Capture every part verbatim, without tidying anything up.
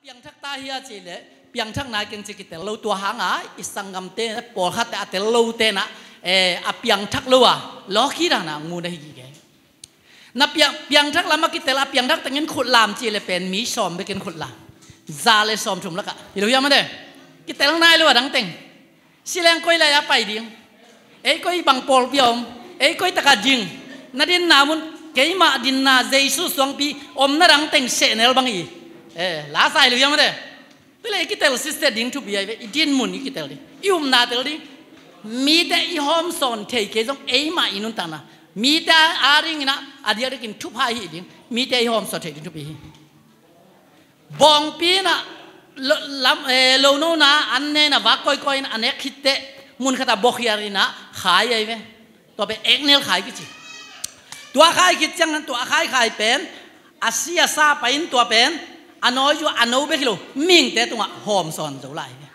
Piangthak ta hi a cih leh, piangthakna keng ci kitel lo, tua hanga i sanggamte, pawlkhatte a tel lote na, eh, a piangthak lo a lawkhit a na ngun ahi gige. Na piang, piangthak lam a kitel a, piangthak tengin khut lam cih leh pen mi sawm bekin khut lam. Za le sawm thum lakah hi lo hiam a de? Kitel nai lo a dang teng. Sileng koi lai a pai ding? Ei koi bang pawlpi a om? Ei koi taka ding? Na dinna mun, keima dinna Jesu suangpi omna dang teng sehnel bang i. Eh, la sai lo hiam a de? Tua leh i kitel sister ding thupi ai ve, i din mun i kitel ding, i upna tel ding. Mite i hawmsawn thei kei zong eima i nuntakna, mite a dingin a, a diakdiakin thupha i hih ding, mite i hawmsawn thei ding thupi hi. Bawngpi in a lo, lam, eh, lonona an ne in a vak koikoi in a nek khitteh mun khat a bawkhiar in a khai ai ve. Tua pen eknel khai kici. Tua khai khit ciangin tua khai khai pen a si a sa pai in tua pen a nawi uh a no bek hi lo, mihingte tungah hawmsawn zo lai hi.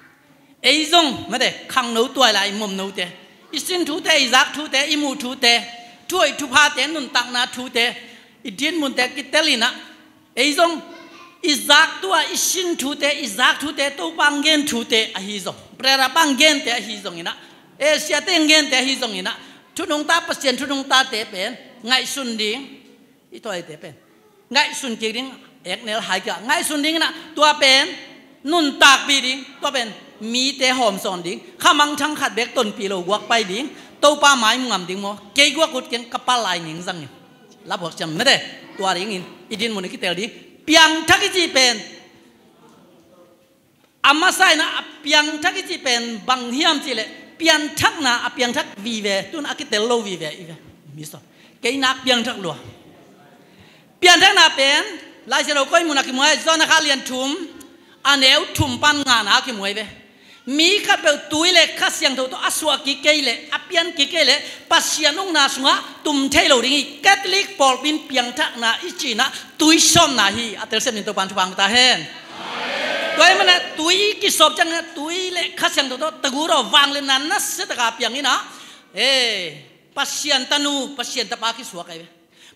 Ei zong mate khangno tuai lai momnote, i sin thute, i zak thute, i muh thute, thu hoih thuphate, nuntakna thute, i din munte kitel in a, ei zong i zak tua, i sin thute, i zak thute, Topa ngen thute ahi zong, Brera pa ngente ahi zong in a, Asia te ngente ahi zong in a, thunungta, Pasian thunungtate pen ngaihsun ding, i tawite pen ngaihsun kik ding, eknel hai kia ngaihsun ding in a, tua pen nuntakpih ding, tua pen mite hawmsawn ding, khamangthang khat bek tonpih lo guak pai ding, Topa mai mu ngam ding maw, kei guak ut keng ka pal lai ngeng zangin. Laphuak siam mete, tua dingin i din mun i kitel ding. Piangthak i cih pen a masa in a, a piangthak i cih pen bang hiam cih leh, pianthakna a piangthak vive, tun a kitel lo vive i ve. Mi sawm, kei nak piangthak lua. Pianthakna pen Lai Siangtho koi mun a kimu ai, Jonah kha lian thum a neu thum pan ngana a kimu ai ve. Mi khatpeuh tui le Kha Siangtho tawh a suah kik kei leh, a pian kik kei leh, Pasian ukna sungah tum thei lo ding hi. Catholic pawlpi in piangthakna i cihna tuisawpna hi. A telsiam in Topan thupha hong ta hen. Tua ahih manin a tui kisawp ciangin a tui le Kha Siangtho tawh tagu tawh vangliatna nasia taka piang in a, eh, Pasian tanu, Pasian tapa kisuak ai ve.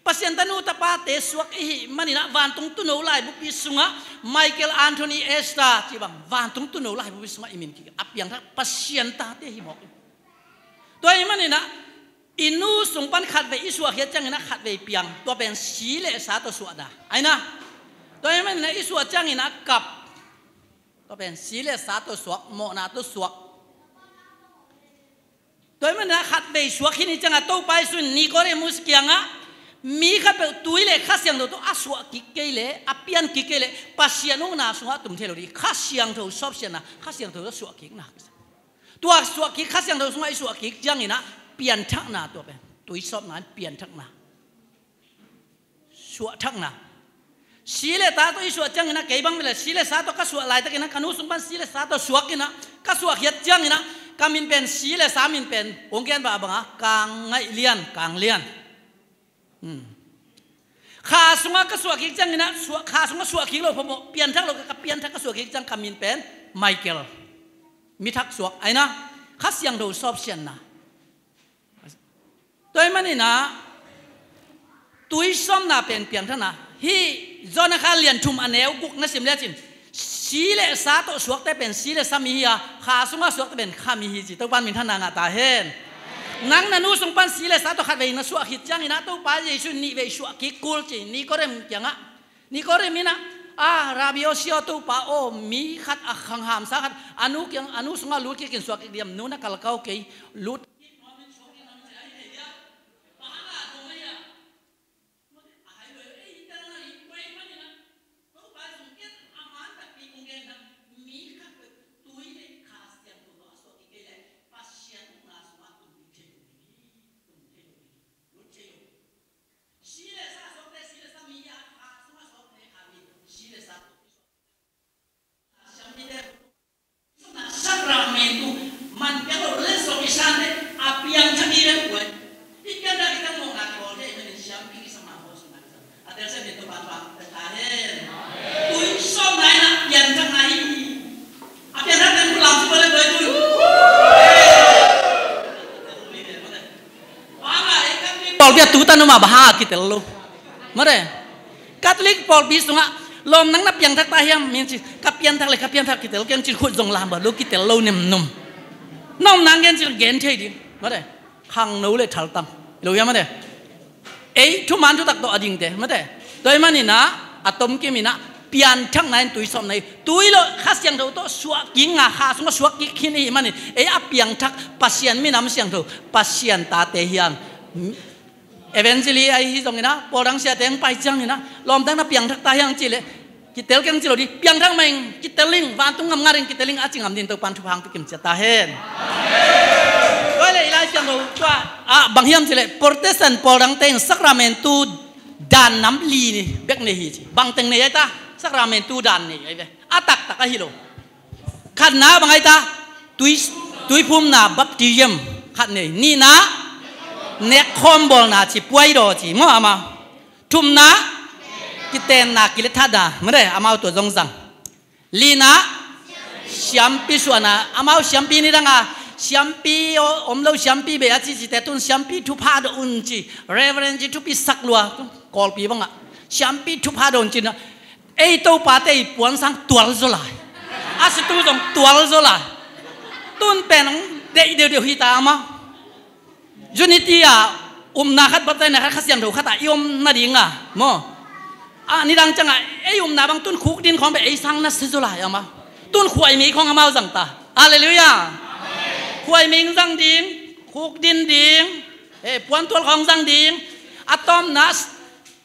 Pasian tanu tapate suak i hih manin a vantung tuuno laibupi sungah Michael, Anthony, Esther cih bang vantung tuuno laibupi sungah i min kik a piangthak Pasian tate hi mawk. Tua ahih manin a i nu sung pan khatvei i suahkhiat ciangin a khatvei piang, tua pen si le sa tawh suahna ai na. Tua ahih manin a i suah ciangin a kap, tua pen si le sa tawh suak, mawhna tawh suak. Tua ahih manin a khatvei suak khin hi ciangin a Topa Jesu in Nicodemus kiangah, mi khatpeuh tui le Kha Siangtho tawh a suah kik kei leh, a pian kik kei leh, Pasian ukna sungah tum thei lo ding. Kha Siangtho sawpsiatna, Kha Siangtho tawh suah kikna. Tua suah kik, Kha Siangtho sungah i suah kik ciangin a pianthakna, tua pen tuisawpna in pianthakna. Suahthakna. Si le ta tawh i suah ciangin a, kei bang bel si le sa tawh ka suah laitakin a, ka nu sung pan si le sa tawh suak in a, ka suahkhiat ciangin a, ka min pen si le sa min pen hong gen bang bang a, Kang Ngaih Lian, Kang Lian. Hmm. Kha sungah ka suah kik ciangin a, suah, Kha sungah suah kik lo phamawh, pianthak lo ka, ka pianthak ka suah kik ciang ka min pen Michael. Mi thak suak ai na, Kha Siangtho sawpsiatna. Tua ahih manin a tuisawpna pen piangthakna. Hih Jonah kha lian thum a neu guk na sim lecin, si le sa tawh suakte pen si le sa mi hi a, Kha sungah suakte pen Kha mi hi ci. Topan minthanna ngah ta hen. Nang na nu sung pan si le sa tawh khatvei na suah khit ciangin a, Topa Jesu in nihvei suah kik kul ci. Nicodemus kiangah, Nicodemus in a, a, Rabbi aw, sia aw, Topa aw, mi khat a khang hamsa khat a nu kiang, a nu sungah lut kik in suah kik diam? Nu na kalkau kei, lut. Sakramentu man piang lo le sawm i san le a piangthak i le kuai. I piangthak i tang mawhna kibawl thei i manin siampi kisam a bawl sawm na kisam. A telsiam in Topa thupha ta hen. Tui sawm nai na piangthak nai hi. A piangthak nai mu lam sawm le kuai tui. Pawlpi a tutan uma baha kitel lo. Mare. Catholic pawlpi sungah Lawm, nang na piangthak ta hiam? Min ci, ka piangthak le, ka piangthak, kitel keng cin khut zong lam ba lo, kitel lo nemnom. Na om nang gen cin gen thei ding. Mate, khangno le thaltang. Lo hiam mate. Ei thuman thutak tawh a dingte mate. Tua ahih manin ah a tomkim in ah pianthakna in tui sawpna hi. Tui lo Kha Siangtho tawh suak kik nga, kha sungah suak kik khin i hih manin ei a piangthak Pasian minam siangtho, Pasian tate hi hang. Evangelist ahi zongin ah, pawldang siate hong pai ciangin ah, lawmtang na piangthak ta hi hang cih leh, kitel keng ci lo ding, piangthak mah ing, kitel ing, vantung ngam ngat ing, kitel ing, a ci ngam ding Topa'n thupha hong pia kim ciat ta hen. Tua leh i Lai Siangtho tua ah bang hiam cih leh, Protestant pawldangte in Sacramentu dan nam li bek nei hi ci. Bang teng nei ai ta? Sacramentu dan nei ai ve. A taktak ahi lo. Khatna bang ai ta? Tui, tuiphumna, baptism khat nei. Nihna, nekkhawm bawlna ci, puaidaw ci maw amau. Thumna, kitenna, kiletthahna, mate, amau tua zong zang. Lina, siampi suahna, amau siampi nidang a, siampi om lo, siampi bei a cicite tun siampi thupha dawh un ci, Reverend ci, thupi sak lua, Kawlpi bangah siampi thupha dawh un ci na. Ei Topate i puansang tual zaw lai. A situ zong tual zaw lai. Tun pen hong deih deuhdeuh hi ta amau. Unity a, upna khat, baptisena khat, Kha Siangtho khat a i om nading a maw. A nidang ciangah ei upna bang tun khukdin khawng bek ei sang na si zaw lai amau. Tun khuaimei khawng amau zang ta. Halleluiah. Khuaimei zang ding, khukdin ding, eh, puantual khawng zang ding. A tawpna,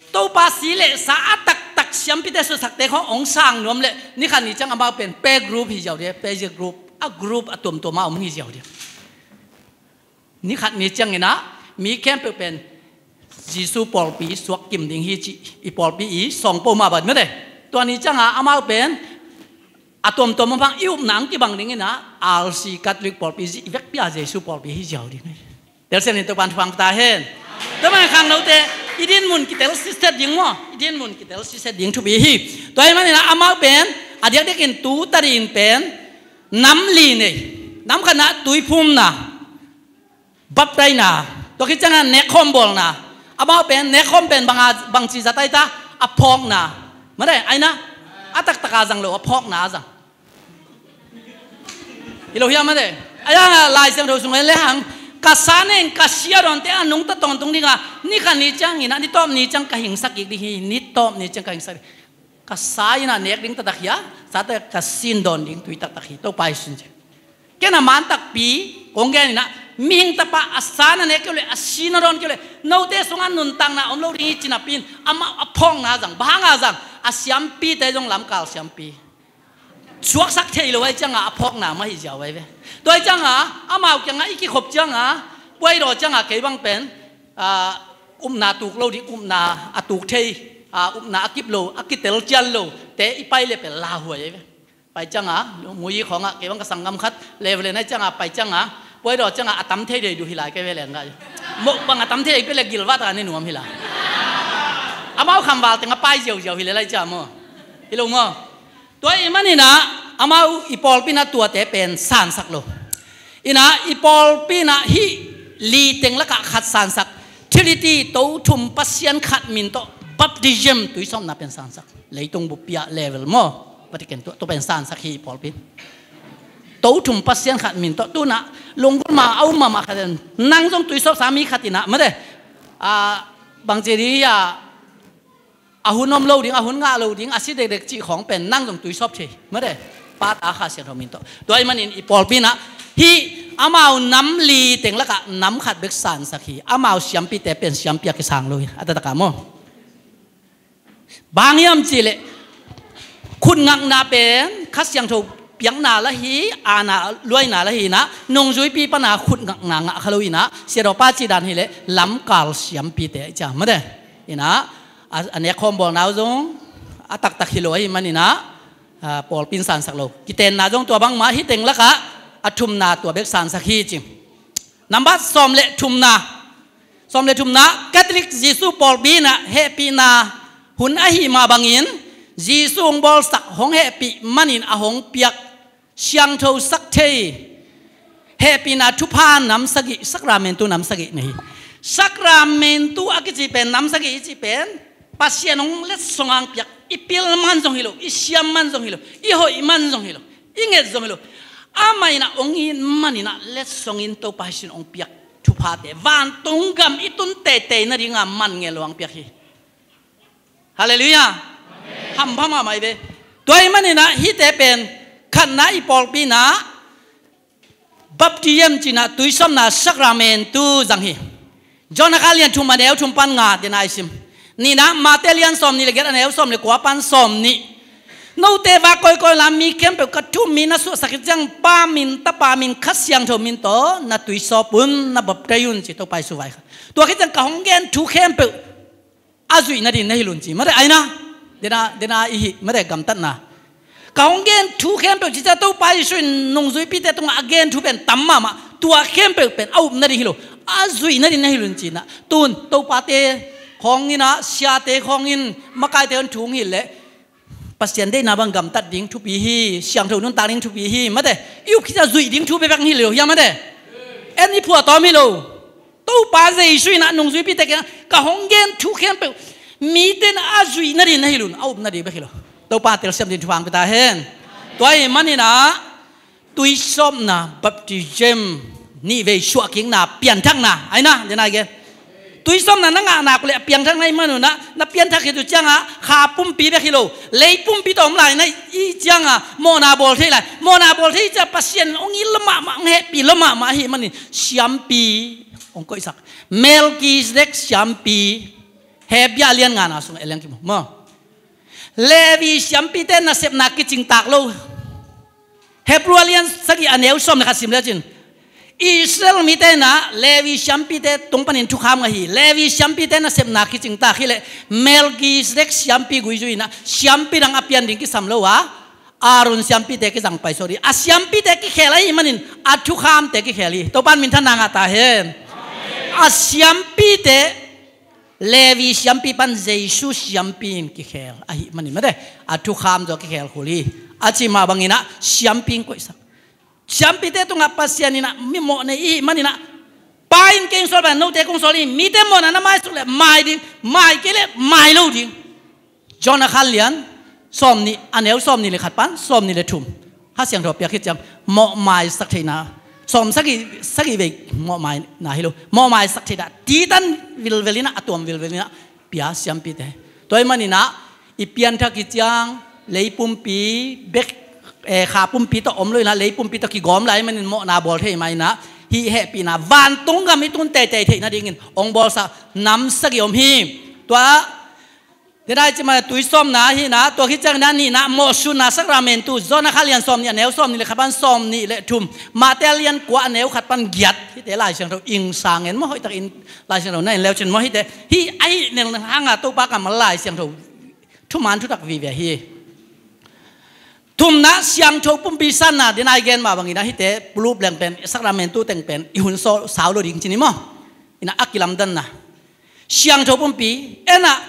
Topa si le sa a taktak siampite suahsakte khawng hong sang nuam leh, ni khat ni ciang amau pen pe group hi ziau ding, pe group, a group a tuamtuam a om hi ziau ding. Ni khat ni ciangin ah mi khempeuh pen Jesu pawlpi suak kim ding hi ci, i pawlpi i sawngpo mah bang mate. Tua ni ciangah amau pen a tuamtuam om hang i upna hong kibang dingin ah R C Catholic pawlpi zih vekpi a Jesu pawlpi hi ziau ding. Telsiam in Topa'n thupha hong pia ta hen. Tua manin khangnote, i dinmun kitel siset ding maw, i dinmun kitel siset ding thupi hi. Tua ahih manin ah amau pen a diakdiakin tu tadin pen nam li nei. Nam khatna tuiphumna, baptisena, tua khit ciangah nekkhawm bawlna. Amau pen nekkhawm pen bang a, bangci zat ai ta? A phawkna. Mate, ai na, a taktak a zang lo, a phawkna a zang. Hi lo hiam mate. Ai a Lai Siangtho sung en le hang, ka sa ne in ka si a dawnte a nungta tawntung ding a, ni khat ni ciangin ah, ni tawp ni ciang ka hingsak kik ding hi, ni tawp ni ciang ka hingsak ding. Ka sa in ah nek ding taktak hi a, sa taktak ka si in dawn ding tui taktak hi, Topa i sin ci. Ken a man takpi kong gen in ah, mihing tapa a sa na nek kei uh leh, a si na dawn kei uh leh, note sungah nuntakna om lo ding hi ci napi in, amah a phawkna zang, bang hang a zang, a siampite zong lamkal siampi. Suaksak thei lo ahih ciangah a phawkna mah hi ziau ai ve. Tua ahih ciangah amau kiangah i kikhop ciangah, puaidaw ciangah kei bang pen, ah, upna tuk lo ding, upna a tuk thei, ah, upna a kip lo, a kitel cian lo te i pai le pen lauhuai ai ve. Pai ciangah, Muyi khawngah kei bang ka sanggam khat, Reverend ai ciangah, pai ciangah, puaidaw ciangah a tam thei dei duh hi lai kei ve leng gai. Mawh bang a tam thei dei pen le gilvat a ni nuam hi lai. Amau khamval tengah pai ziauziau hi le lai ciang maw. Hi lo maw. Tua ahih manin ah amau i pawlpi in ah tuate pen sansak lo. In ah i pawlpi in ah hih li teng lakah khat sansak. Trinity, To Thum Pasian Khat min tawh baptism, tui sawpna pen sansak. Leitung buppi ah level maw, Vatican tua, tua pen sansak hi i pawlpi in. To Thum Pasian Khat min tawh, tu in ah lunggulh ma a um mahmah khat in, nang zong tui sawpsa mi khat in ah, mate, ah, bangci ding hi a, a hun om lo ding, a hun ngah lo ding, a si dekdek cih khawng pen nang zong tui sawp thei, mate, Pa, Ta, Kha Siangtho min tawh. Tua ahih manin i pawlpi in ah hih amau nam li teng lakah nam khat bek sansak hi, amau siampite pen siampi a kisang lo hi, a taktak a maw. Bang hiam cih leh khutngakna pen Kha Siangtho piakna lah hi, aana luaina lah hi in ah, nungzuipi pan a khutngakna ngah kha lo in ah, Sia Daw Pa cih dan hi leh lamkal siampite hi ciang, mate. In ah, a, a nekkhawm bawlna uh zong a taktak hi lo ahih manin ah, a, pawlpi in sansak lo. Kitenna zong tua bangmah, hih teng lakah a thumna tua bek sansak hi ci. Nambat sawm le thumna. Sawm le thumna, Catholic Jesu pawlpi in ah hehpihna hun ahih mah bangin, Jesu hong bawlsak, hong hehpih manin a hong piak siangthosak thei hehpihna thupha nam sagih, Sacramentu nam sagih nei hi. Sacramentu a kici pen, nam sagih i cih pen, Pasian hong letsong a hong piak I pil man zong hi lo, i siam man zong hi lo, i hoih man zong hi lo, i nget zong hi lo. Amah in ah hong it manin ah letsongin Topa Jesu in hong piak thuphate, vantung gam i tun teitei nadinga man ngei lo hong piak hi. Halleluiah. Hampha mahmah hi ve. Tua ahih manin ah hihte pen khatna i pawlpi in ah baptism ci-in ah tuisawpna sakramentu zang hi. John a kha lian thum a neu thum pan nga, den a i sim. Nihna, Mate lian sawmnih le giat a neu sawm le kua pan sawmnih. Note va kawikawi la, mi khempeuh ka thu min na suahsak khit ciang Pa min, Tapa min, Kha Siangtho min tawh na tuisawp un, na baptize un ci, Topa Jesu vaikhak. Tua khit ciang ka hong gen thu khempeuh a zuih nading na hilh un ci. Mate, aina, den a, den a i hih, mate, gamtatna. Ka hong gen thu khempeuh ci ciang Topa Jesu in nungzuipite tungah a gen thu pen tam mahmah. Tua khempeuh pen a up nading hi lo, a zuih nading na hilh un ci-in ah. Tun Topate khawng in ah, siate khawng in, makaite hong thu hong hilh leh Pasian deihna bang gamtat ding thupi hi, siangtho nuntak ding thupi hi, mate. I up khit ciang zuih ding thu bekbek hi lo hiam, mate? En i phuahtawm hi lo. Topa Jesu in ah nungzuipite kiangah ka hong gen thu khempeuh mite in a zuih nading na hilh un, a up nading bek hi lo. Topa telsiam ding thupha hong pia ta hen. Tua ahih manin ah tuisawpna, baptism, nihvei suahkikna, pianthakna, aina, den a i gen. Tuisawpna na ngah nak uh leh a piangthak na hih man un ah, na pianthak khit uh ciangah kha pumpi bek hi lo, lei pumpi tawh om lai na hih ciangah mawhna bawl thei lai. Mawhna bawl thei ciang Pasian hong it lua mahmah, hong hehpih lua mahmah ahih manin siampi hong koihsak. Melkizedek siampi, Hebru a lian ngana sung a lian kim maw. Levi siampite nasepna kicingtak lo. Hebru a lian sagih a neu sawm le khat sim lecin, Israel mite in ah Levi siampite tung panin thukham ngah hi. Levi siampite nasepna kicingtak hi leh Melkizedek siampi gui zui in ah siampi dang a pian ding kisam lo a, Aaron siampite kizang paisuak ding. A siampite kikhel ahih manin a thukhamte kikhel hi. Topa in minthanna ngah ta hen. A siampite Levi siampi pan Jesu siampi in kikhel ahih manin, mate, a thukham zaw kikhel khol hi. A cih mah bangin ah siampi in koihsak. Siampite tungah Pasian in ah mi mawh nei i hih manin ah, Pa in kei hong sawl bangin note kong sawl hi. Mite mawhna na maisuk leh mai ding, mai kei leh mai lo ding. John a kha lian sawmnih a neu sawmnih le khat pan sawmnih le thum. Kha Siangtho piak khit ciang mawhmaisak theihna, sawm sagih, sagih vei mawhmaina hi lo, mawhmaisak theihna, titan vilvel in ah, a tuam vilvel in ah pia siampite. Tua ahih manin ah i pianthak khit ciang lei pumpi bek, eh, kha pumpi tawh om lo in ah lei pumpi tawh kigawm lai ahih manin mawhna bawl thei mah in ah, hih hehpihna vantung gam i tun teitei theih nadingin hong bawlsa nam sagih om hi. Tua den a i cih mah tuisawpna hi in ah, tua khit ciangin ah nihna, mawhsutna sakramentu, John a kha lian sawmnih a neu sawmnih le khat pan sawmnih le thum, Mate a lian kua a neu khat pan giat, hihte Lai Siangtho ing sang en maw, hoihtakin Lai Siangtho na en leu cin maw, hihte, hih a hih nel hanga Topa kammal Lai Siangtho thuman thutak vive hi. Thumna, siangtho pumpi sanna, den a i gen mah bangin ah hihte pulup leng pen, sakramentu teng pen i hun sau, sau lo ding ci ni maw. In ah a kilamdanna, siangtho pumpi, en ah,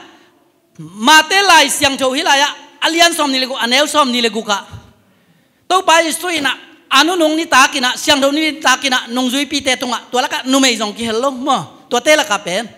Mate Lai Siangtho hih lai-ah a lian sawmnih le guk, a neu sawmnih le guk ah Topa Jesu in ah a nunung nitak in ah, siangtho nitak in ah nungzuipite tungah, tua lakah numei zong kihel lo maw, tuate lakah pen,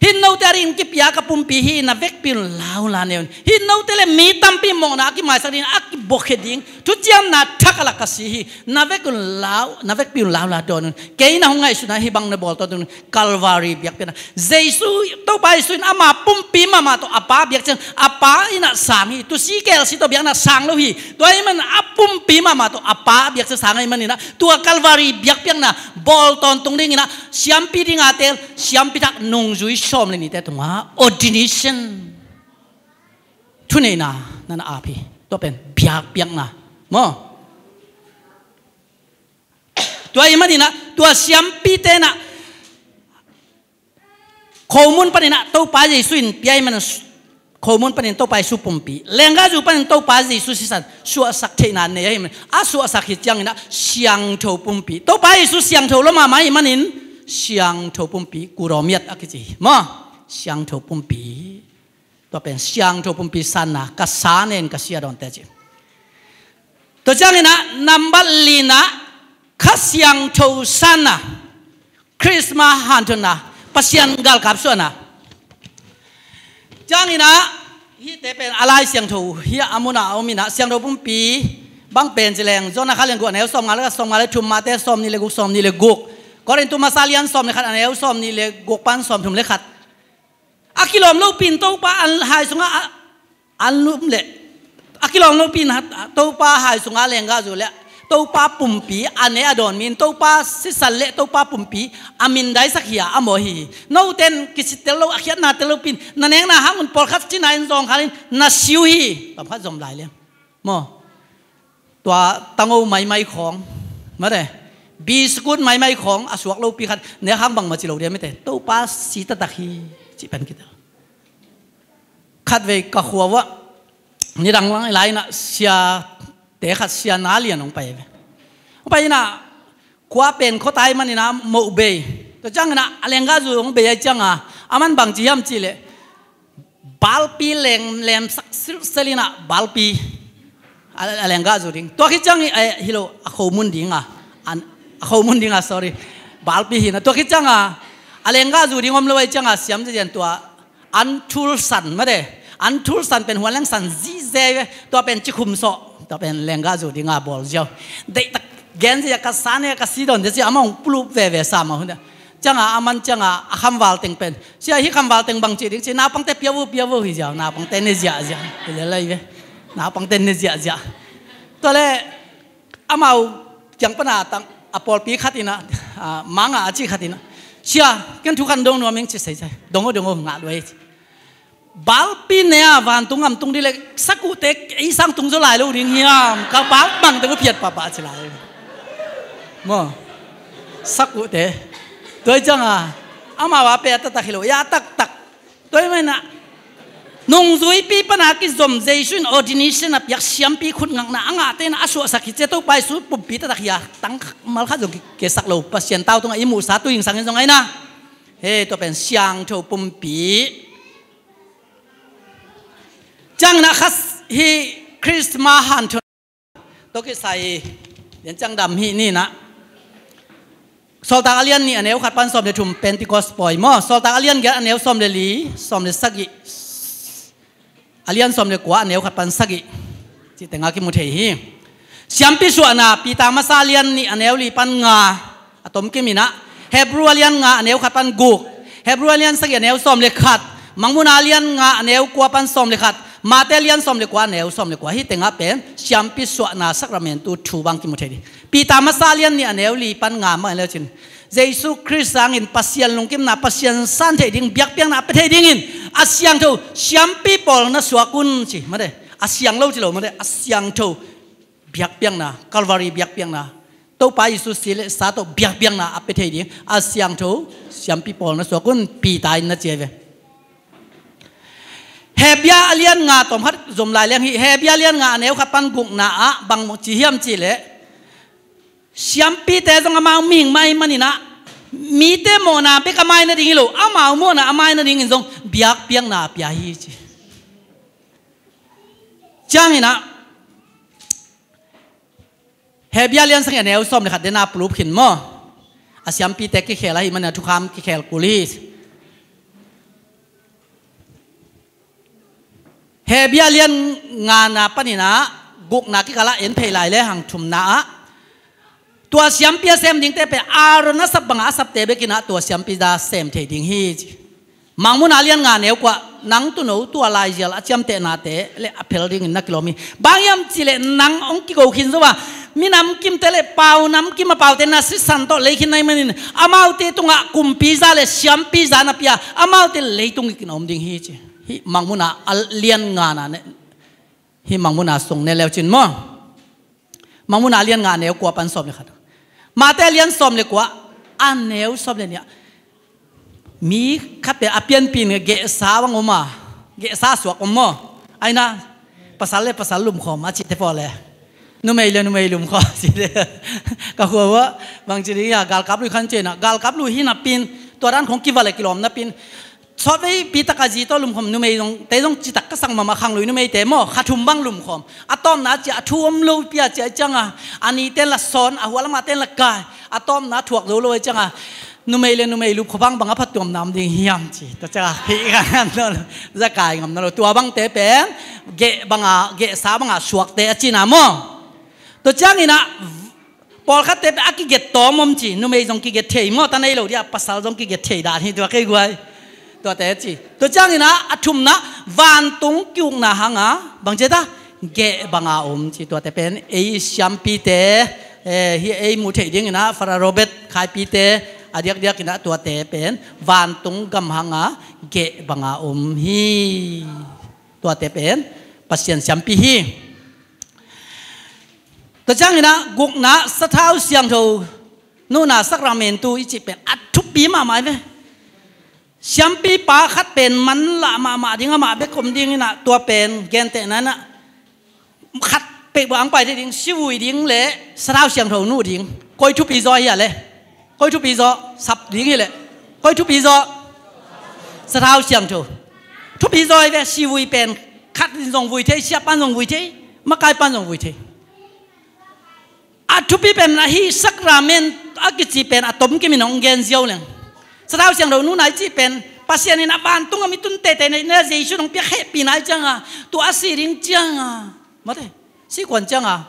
hih note a dingin kipia ka pumpi hi, na vekpi un lau la ne un. Hih note le mi tampi mawhna a kimaisak ding, a kibuakhia ding thuciamna thak a lak ka si hi. Na vek un lau, na vekpi un lau la dawn un. Kei na hong ngaihsutna hih bang na bawl tawntung un. Calvary biakpiakna. Jesu, Topa Jesu in ama pumpi mahmah tawh a Pa biak ciang, a Pa in ah sang hi. Tusi kelsi tawh biakna sang lo hi. Tua ahih manin a pumpi mahmah tawh a Pa biak ciang sang ahih manin ah, tua Calvary biakpiakna bawl tawntung dingin ah, siampi dinga teel, siampi thak nungzui sawm le nihte tungah ordination, thuneihna na na ap hi. Tua pen biakpiakna maw. Tua ahih manin ah, tua siampite in ah khomun panin ah Topa Jesu in pia ahih manin, khomun panin Topa Jesu pumpi, lenggahzu panin Topa Jesu sisan, suahsak theihna nei ahih manin, a suahsak hi ciangin ah siangtho pumpi, Topa Jesu siangtho lua mahmah ahih manin siangtho pumpi, kuromiat a kici hi maw. Siangtho pumpi. Tua pen siangtho pumpi sanna, ka sa nen ka sia dawnte ci. Tua ciangin ah nambat lina, Kha Siangtho sanna, Christmas hanthotna, Pasian galkap suahna. Ciangin ah hihte Pen a Lai Siangtho hi a, a mun a om in ah, Siangtho Pumpi bang pen ci leng, Jonah khat lian guk a neu sawmnga le khat, sawmnga le thum, Mate sawmnih le guk, sawmnih le guk, Korin tu masa lian sawm le khat a neu sawmnih le guk pan sawmthum le khat. A kilawm lopi in Topa an hai sungah a, an lum leh, a kilawm lopi in Topa hai sungah lenggah zu leh, Topa pumpi a ne a dawn mi in Topa sisan le Topa pumpi a mindaisak hi a, a mawi hi. Note in kisittel lo, a khiatna tel lopi in na nekna hang un pawlkhat cina in zawngkhal in na si uh hi. Pamkhat zom lai leng maw? Tua tango maimai khawng, mate, biskut maimai khawng a suak lopi khat nek hang bangmah ci lo dia, mite, Topa si taktak hi, cih pen kitel. Khatvei ka khua uah nidang lai in ah siate khat, sia na lian hong pai ve. Hong pai in ah khua pen khuatai man in ah moh bei. Tua ciang in ah a lenggah zu hong bei ahih ciang a, aman bang ci hiam cih leh, balpi lem, lemsak silsel in ah, balpi a, a lenggah zu ding. Tua khit ciang i, eh, hi lo, a khomun ding a, an, a khomun ding a, sorry. Balpi hi in ah, tua khit ciang a, a lenggah zu ding om lo ahih ciang a, siam ziazian tua an thul san, mate, an thul san pen huan leng san zize ve. Tua pen cikhum sawh, tua pen lenggah zu ding a bawl ziau. Deihtak gen ziau, ka sa ne, ka si dawn ziau, amah hong pulup veve sa mah hun a. Ciang a, aman ciang a, a khamval teng pen, sia, hih khamval teng bang ci ding ci, naupangte pia vo, pia vo hi ziau, naupangte ne ziahziah hi lel lai ve. Naupangte ne ziahziah. Tua leh amau kiang pan a tang, a pawlpi khat in ah, a, Manga a cih khat in ah, sia, ken thu khat dong nuam ing ci, sei, sei, dong o, dong o, ngah lua hi. Balpi ne a vantung gam tung ding leh, sakuhte ei sang tung zaw lai lo ding hiam? Ka bal bang teng uh phiat pahpah ci lai maw? Sakuhte. Tua ahih ciang a, amau a pia taktak hi lo, ya taktak. Tua ahih manin ah, nungzuipi pan a kizom Jesu in ordination a piak siampi khut ngakna a ngahte in ah a suahsak hi ci, Topa Jesu pumpi taktak hi a, tangkhat malkhat zong ki, kisak lo, Pasian tau tungah i muhsa tu hing sangin zong ahi na. He, tua pen siangtho pumpi. Ciang in ah khas hi Christmas hanthawn. Tua kisai lian ciang dam hi ni in ah. Sawltak a lian nih a neu khat pan sawm le thum, Pentecost pawi maw. Sawltak a lian giat a neu sawm le li, sawm le sagih. A lian sawm le kua a neu khat pan sagih cih teng a kimu thei hi. Siampi suahna, Peter masa a lian nih a neu li pan nga a tomkim in ah, Hebru a lian nga a neu khat pan guk, Hebru a lian sagih a neu sawm le khat, Mangmuhna a lian nga a neu kua pan sawm le khat, Mate a lian sawm le kua a neu sawm le kua, hih teng ah pen siampi suahna sakramentu thu bang kimu thei ding. Peter masa a lian nih a neu li pan nga mah en le cin, Jesu Khrist sangin Pasian lungkimna, Pasian san theih ding, biakpiakna a pia thei dingin a siangtho siampi pawl na suak un ci, mate, a siang lo ci lo, mate, a siangtho biakpiakna, Calvary biakpiakna, Topa Jesu si le sa tawh biakpiakna a pia thei ding a siangtho siampi pawl na suak un, Peter in na ci hi ve. Hebru a lian nga, tawm khat zom lai leng hi, Hebru a lian nga a neu khat pan gukna ah bang ci hiam cih leh, siampite zong amau mihing mah ahih manin ah, mite mawhna bek a mai nading hi lo, amau mawhna a mai nadingin zong biakpiakna a pia hi ci. Ciang in ah, Hebru a lian sagih a neu sawm le khat den a pulup khin maw. A siampite kikhel ahih manin ah thukham kikhel kul hi. Hebru a lian ngana panin ah gukna kikal ah en phei lai le hang, thumna ah, tua siampi a sem dingte pen Aaron a sap bangin a sapte bekin ah tua siampi za sem thei ding hi ci. Mangmuhna a lian nga a neu kua, nang tuuno tua laizial a ciamtehnate le a phel dingin na kilawm hi. Bang hiam cih leh nang hong kigo khin zo a, minam kimte le pau nam kim a paute na sisan tawh lei khin na hih manin, amaute tungah kumpi za le siampi za na pia, amaute leitung kikin a om ding hi ci. Hih Mangmuhna a lian ngana ne, hih Mangmuhna sung ne leu cin maw. Mangmuhna a lian nga a neu kua pan sawm le khat. Mate a lian sawm le kua a neu sawm le nih ah, mi khat pen a pianpih in gehsa bang om a, gehsa suak om maw. Ahi na, pasal le pasal lumkhawm a cihte pawl le, numei le numei lumkhawm a cihte. Ka khua uah bang ci ding hiam, galkap lui khan ci in ah, galkap lui hi napi in tua dan khawng kiva le kilawm napi in, sawtveipi tak a zi tawh lumkhawm numei zong, te zong citak ka sak mahmah, khanglui numeite maw, kha thum bang lumkhawm. A tawpna a ciah, a thu om lopi a ciah ciang a, a nite in la sawn, a huahlamte in la kai. A tawpna a thuak zo lo ahih ciang a, Numei le numei lup khuavak bang a phattuamna om ding hiam ci. Tua ciang a hih ka ngan nawn lo, zakai ngam nawn lo. Tua bangte pen geh banga, gehsa banga suakte a cina maw. Tua ciangin ah pawlkhatte pen a kiget tawm om ci. Numei zong kiget thei maw, ta nei lo dia, pasal zong kiget thei dan hi tua kei guai. Tuate ci. Tua ciangin ah a thumna, vantung ki-ukna hanga bang ci ta, geh banga om ci. Tuate pen ei siampite, eh, hi ei muh theih dingin ah Father Robert Khaipite a diakdiakin ah tuate pen vantung gam hanga geh banga om hi. Tuate pen Pasian siampi hi. Tua ciangin ah gukna, sathau siangtho nuna sakramentu i cih pen a thupi mahmah hi ve. Siampipa khat pen manlah mahmah ding, amah bek om dingin ah tua pen gentehna in ah khat pek bang pai thei ding, sivui ding le sathau siangtho nuh ding. Koi thupi zaw hi a le? Koi thupi zaw? Sap ding hi le. Koi thupi zaw? Sathau siangtho. Thupi zaw hi ve. Sivui pen khat in zong vui thei, siapan zong vui thei, makaipan zong vui thei. A thupi pen ahi sakramen a kici pen a tomkim in hong gen ziau leng. Sathau siangtho nuna i cih pen Pasian in a vantung a mi tun teitei na Jesu in hong piak hehpihna i cianga, tua a si ding cianga, mate, sikuan cianga,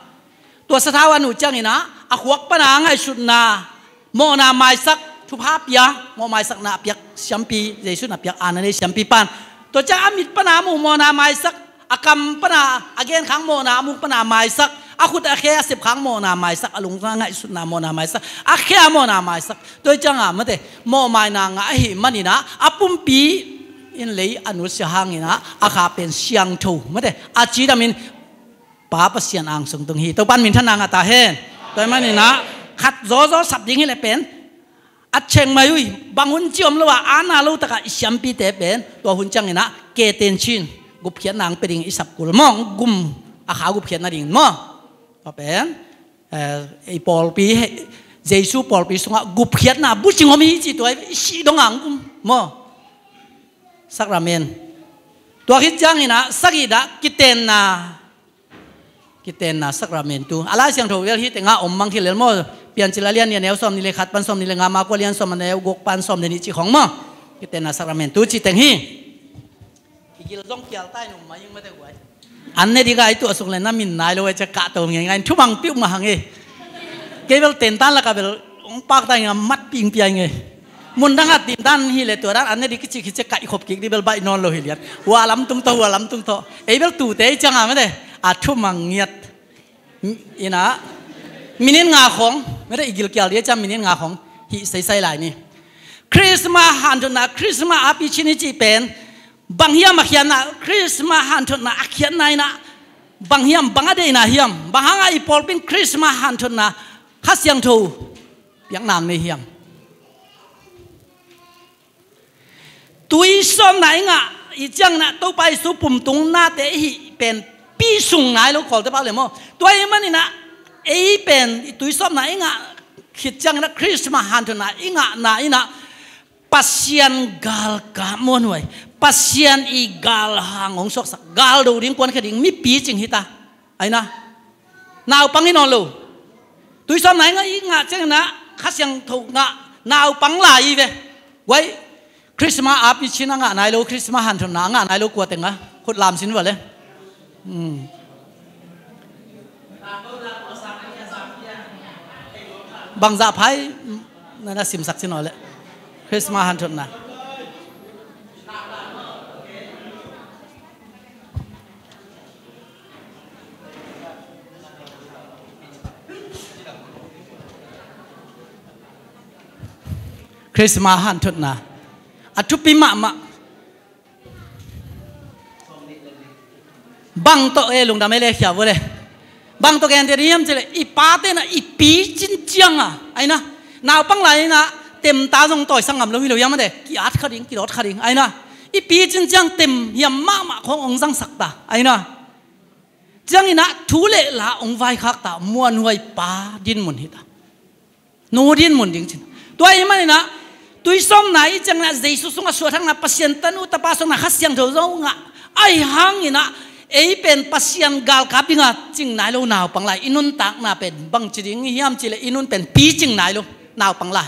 tua sathau a nuh ciangin ah a khuak pana a ngaihsutna mawhna maisak thupha pia, mawh maisakna a piak siampi, Jesu in a piak aana nei siampi pan. Tua ciang a mit pana a muh mawhna maisak, a kam pana a genkhak mawhna, a muk pana maisak, a khut a khe a sepkhak mawhna maisak, a lungtang a ngaihsutna mawhna maisak, a khe a mawhna maisak. Tua cianga mate, mawhmaina ngah ahih manin ah a pumpi in lei a nusia hangin ah a kha pen siangtho, mate, a cidamin Pa Pasian angsung tung hi. Topan minthanna ngah ta hen. Tua ahih manin ah khat zawzaw sap ding hi le pen a cheng mai uh hi. Bang hun ci om lo a, aana lo takah i siampite pen tua hun ciangin ah ke tenchin gupkhiatna ang pia ding i sap kul maw, gum a kha gupkhiatna ding maw. Tua pen, eh, i pawlpi, Jesu pawlpi sungah gupkhiatna bucing om hi ci, tua i sih dong ang gum maw. Sakramen. Tua khit ciangin ah sagih dah kitenna, kitenna sakramentu. A Lai Siangtho vel hi tengah om mang hi lel maw. Piancil a lian nih a neu sawm nih le khat pan sawm nih le nga, Marka a lian sawm a neu guk pan sawm le nih cih khong maw. Kitenna sakramentu cih teng hi. I gil zong kial tai nung mai ing mate guai. An ne ding a i tuah suk le na min nai lo e, cia kah to ngeingai in thumang piuh mah hang e. Kei bel tentan lakah bel hong pakta ing a, mat pingpia ing e. Mun dang a tintan hi le tua dan an ne ding kici kici kah i khop kik ding bel baih nawn lo hi lian. Hua lam tung tawh, hua lam tung tawh. Ei bel tute i ciang a mate a thumang ngiat. Ina minit nga khong mate, i gilkial ding a ciang minit nga khong hih seisai lai ni. Christmas hanthotna, Christmas a pichin i cih pen bang hiam a khiatna, Christmas hanthotna a khiatna ina bang hiam, bang a deihna hiam, bang hanga i pawlpin Christmas hanthotna Kha Siangtho piakna nei hiam? Tuisawpna i ngah i ciangna Topa Jesu pumtung nate i hih pen pi sung nai lo, Kawlte pau le maw. Tua i manina ei pen i tuisawpna i ngah khit ciangna Christmas hanthotna i ngahna ina Pasian galkap muanhuai, Pasian i gal hang hong suaksak, gal do ding, kuankhia ding mipi cing hita. Aina naupang hi nawn lo. Tuisawpna i ngah, i ngah ciangna Kha Siangtho ngah naupang lai i ve. Guai, Christmas a pichin a ngah nai lo, Christmas hanthotna a ngah nai lo kua teng a khut lam sin va le. Hmm. Bangzah phai na na simsak sin aw le. Christmas hanthotna. Christmas hanthotna a thupi mahmah. Bang tawh e, lungdam e le khia vua le. Bang tawh genteh ding hiam cih leh i pate na i picin cianga aina naupang lai ina temta zong tawisak ngam lo hi lo hiam a de, ki-at kha ding, kidawt kha ding aina i picin ciang tem hiam mahmah khawng hong zangsak ta aina. Ciangina thu le la hong vaikhak ta, muanhuai pa dinmun hita. Nu dinmun ding cin. Tua i manina tuisawpna i ciangna Jesu sungah suahtakna, Pasian tanu tapa sungna Kha Siangtho zo ngah. Ahi hangina ei pen Pasian galkap dinga cing nai lo naupang lai. I nuntakna pen bangci ding hiam cih leh i nun pen pi cing nai lo naupang lai.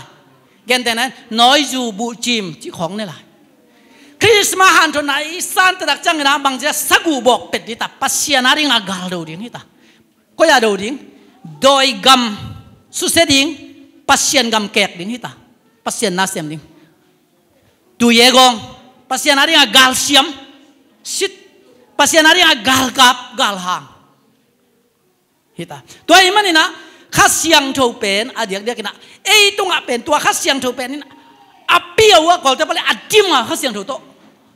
Gentehna in nawizu buhcim cih khawng ne lai. Christmas hanthotna i san taktak ciangin ah bangci a, saguh bawk pet ding ta, Pasian a dingah galdo ding hi ta. Koi ah do ding? Dawi gam susia ding, Pasian gam kek ding hi ta. Pasian na sem ding. Tui e gawng, Pasian a dingah galsiam, sit, Pasian a dingah galkap, galhang hi ta. Tua ahih manin ah Kha Siangtho pen a diakdiakin ah ei tungah pen tua Kha Siangtho pen in a piau a, kolte pale a dim a Kha Siangtho tawh.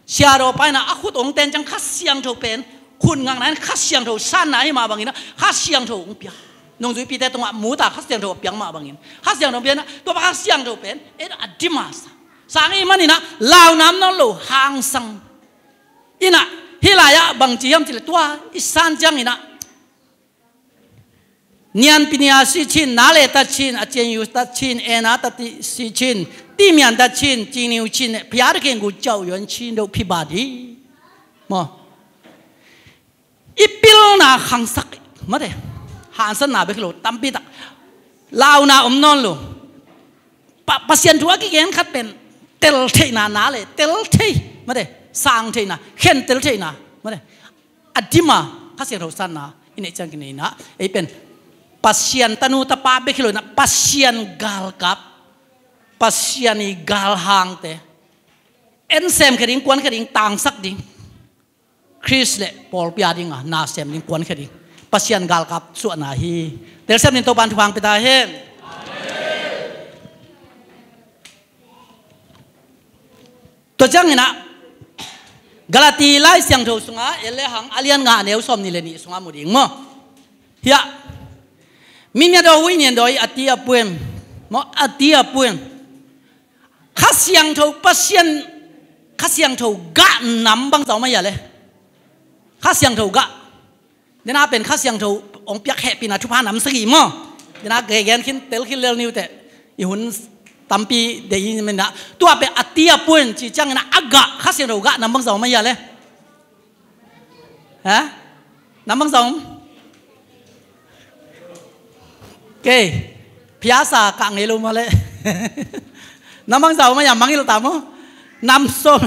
Siadawpa in ah a khut hong ten ciang Kha Siangtho pen khut ngakna in Kha Siangtho sanna ahih mah bangin ah Kha Siangtho hong pia. Nungzuipite tungah mu ta, Kha Siangtho a piang mah bangin Kha Siangtho hong pia in ah tua pa Kha Siangtho pen ei a dim a sa, sang ahih manin ah launa om nawn lo, hangsang in ah, hih lai-ah bangci hiam cih leh tua i san ciangin ah 年比你还年轻，拿来得亲，啊，见有得亲，哎，拿得的是亲，地面得亲，金牛亲，皮亚的跟古教员亲都皮巴的，么？ I pilna khangsak mate, hansatna bek hi lo, tampi tak launa om nawn lo. Pa, Pasian thu a kigen khat pen tel theihna na le, tel thei mate, sang theihna, khentel theihna mate, a dim a Kha Siangtho sanna i neih ciang kinei in ah ei pen Pasian tanu tapa bek hi lo in ah Pasian galkap, Pasian i galhangte en sem khe ding, kuan khe ding, tangsak ding, Khrist le pawlpi a dingah na sem ding, kuan khe ding, Pasian galkap suahna hi. Tel sem ding, Topa'n thupha hong pia ta hen. Tua ciangin ah Galati Lai Siangtho sungah en le hang, a lian nga, a neu sawmnih le nih sungah mu ding maw. Hiah, 明明都会念的，一滴也不会，么，一滴也不会。 Kha Siangtho Pasian, Kha Siangtho gah nam bangzah om a hia le? Kha Siangtho gah. Dena pen Kha Siangtho hong piak hehpihna thupha nam sagih maw. Dena gegen khin, tel khin lel ni uh teh. I hun tampi deih hi manin ah. Tua pen a tia pun ci ciangin ah a gah, Kha Siangtho gah nam bangzah om a hia le? Ha? Nam bangzah om? Kei, phiasa kah ngei lo maw le. Nam bangzah om a hia, mangngilh ta maw. Nam sawm,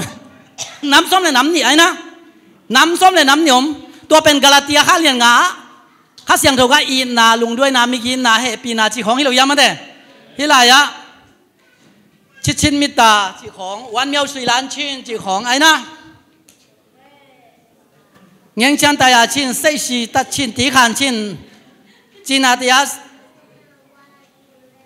nam sawm le nam nih ai na. Nam sawm le nam nih om. Tua pen Galatia kha lian nga ah Kha Siangtho gah itna, lungduaina, miginna, hehpihna cih khawng hi lo hiam mate? Hih lai-ah, cicin mita cih khawng, uan miau sui lan cin cih khawng ai na. Ngengcian taya cin, seisi tat cin, tikhan cin, cina taya,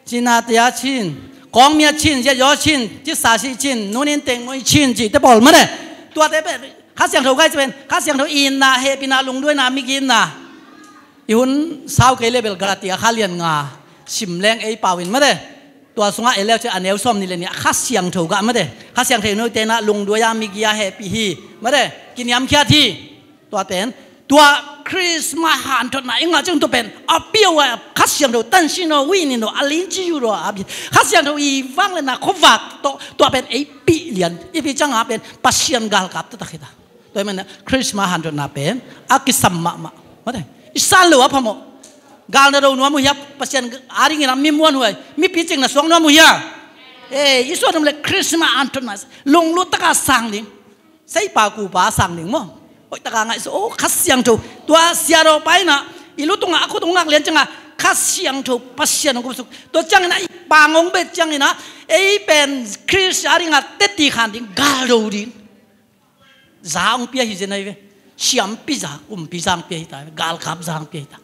cina taya cin, kawngmia cin, ziatyaw cin, cisasi cin, nunin tengmui cin cihte pawl mate. Tuate pen Kha Siangtho gah ci pen Kha Siangtho itna, hehpihna, lungduaina, miginna. I hun sau kei le bel Galatia kha lian nga sim leng ei pau in mate. Tua sungah en le uh ci a neu sawmnih le nih ah Kha Siangtho gah mate. Kha Siangtho i nuihte in ah lungduai a, migi a, hehpih hi mate. Kiniamkhiat hi. Tua pen, tua Christmas hanthotna i ngah ciang tua pen a piau a Kha Siangtho, 但是呢，为你呢， a lin ci yu ro a bi. Kha Siangtho i vangliatna khuavak tawh tua pen ei pih lian. I pih ciang a pen Pasian galkap taktak hi ta. Tua hi manin ah Christmas hanthotna pen a kisam mahmah mate. I san lo a phamawh. Gal na do nuam uh hia, Pasian a dingin ah mi muanhuai, mi picing na suak nuam uh hia? Eh, i suak nuam le Christmas hanthotna lunglut taka sang ding. Seipa kupa sang ding maw. Hoih taka ngaihsut, oh, Kha Siangtho. Tua Siadawpa in ah i lu tungah a khut hong ngak lian ciang a Kha Siangtho Pasian hong kumsuk. Tua ciangin ah i pang hong bet ciangin ah ei pen Khrist a dingah teti khan ding, galdo ding. Za hong pia hi zen ahi ve. Siampi za, kumpi za hong pia hi ta, galkap za hong pia hi ta.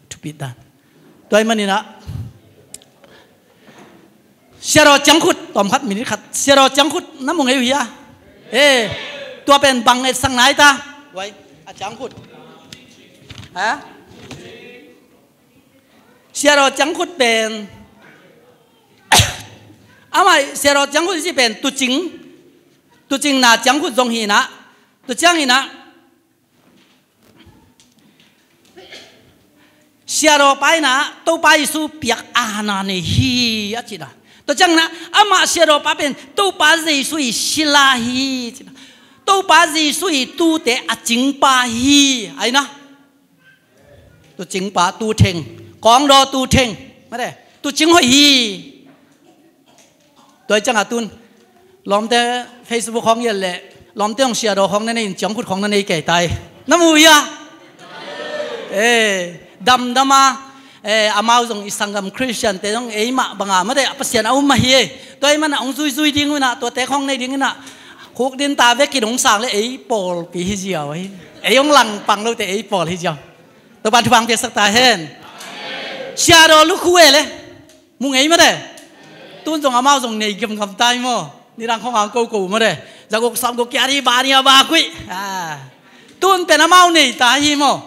Thupit dan. Tua hi manin ah Siadaw ciangkhut, tawm khat, minit khat. Siadaw ciangkhut na mu ngei uh hia? Eh, tua pen bang etsakna hi ta? Wai, a ciangkhut. Ha? Siadaw ciangkhut pen amah Siadaw ciangkhut i cih pen tucing, tucingna ciangkhut zong hi in ah, tua ciangin ah Siadawpa in ah Topa Jesu piak aana nei hi a cihna. Tua ciangin ah amah Siadawpa pen Topa Jesu i sila hi cihna. Topa Jesu i tuute a cingpa hi ai na. Tucingpa, tutheng, kawngdaw tutheng mate, tucing hoih hi. Tua hi ciangah tun lawmte Facebook khawng hial leh lawmte hong siadaw khawng na nei in ciangkhut khawng na nei kei tai. Na mu hia? Eh, damdama, eh, amau zong i sanggam Khristiante zong eimah banga mate a Pasian a um mah hi. Tua ahih mana hong zuizui ding unah, tuate khawng nei ding unah khukdin ta vekin hong sang le ei pawlpi hi ziau ahi. Ei hong langpang lote ei pawl hi ziau. Topan thupha piaksak ta hen. Siadaw lukhu e le. Mu ngei mate. Tun zong amau zong nei gamgam ta hi maw? Nidang khong ang koko mate. Zaguk sawmguk kiari bani a bakuih. Ah. Tun pen amau nei ta hi maw?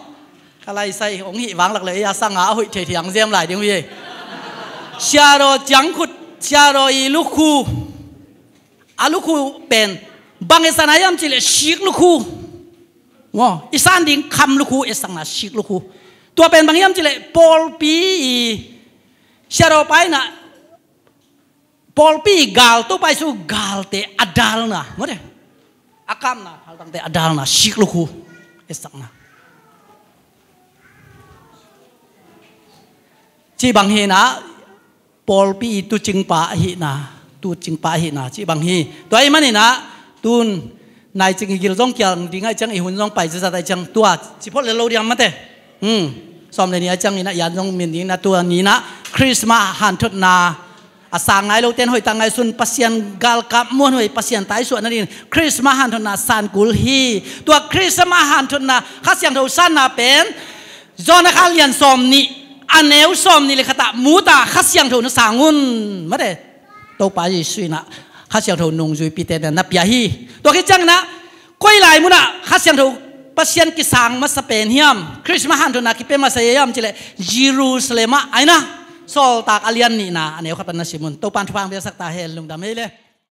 Ka laisai hong hih vanglak le ei a sanga a hoih thei thiang ziam lai ding uh hi. Siadaw ciangkhut, siadaw i lukhu. A lukhu pen bang e sana hiam cileh sik lukhu. Maw, i san ding kham lukhu, e sangna sik lukhu. Tua pen bang hiam cileh pawlpi i siadaw paina, pawlpi i gal, Topa Jesu galte a dalna mate. A kamna phaltangte a dalna sik lukhu, e sangna. Ci bang hina, pawlpi i tucingpa ahina, tucingpa ahina ci bang hi. Tua ahih maninah tun naicing i gil zong kiang ding ahi ciang, i hun zong pai zazat ahi ciang, tua ci phot le lo diam mate. Hmm. Sawm le ni ahi ciang inah yan zong min ding inah tua ninah Christmas hanthotna a sang ngai lote in hoihtak ngai sun Pasian galkap muanhuai Pasian taisuah nadingin Christmas hanthotna san kul hi. Tua Christmas hanthotna Kha Siangtho sanna pen John a kha lian sawm nih, a neu sawm nih le khatah muta Kha Siangtho na sang un mate. Topa Jesu inah Kha Siangtho nungzuipite na pia hi. Tua khit cianginah koi lai munah Kha Siangtho Pasian kisang masa pen hiam, Christmas hanthotna kipia masa hiam cileh Jerusalem ah aina Sawltak a lian nihna a neu khat pan na sim un. Topan thupha piaksak ta hen, lungdam ei le.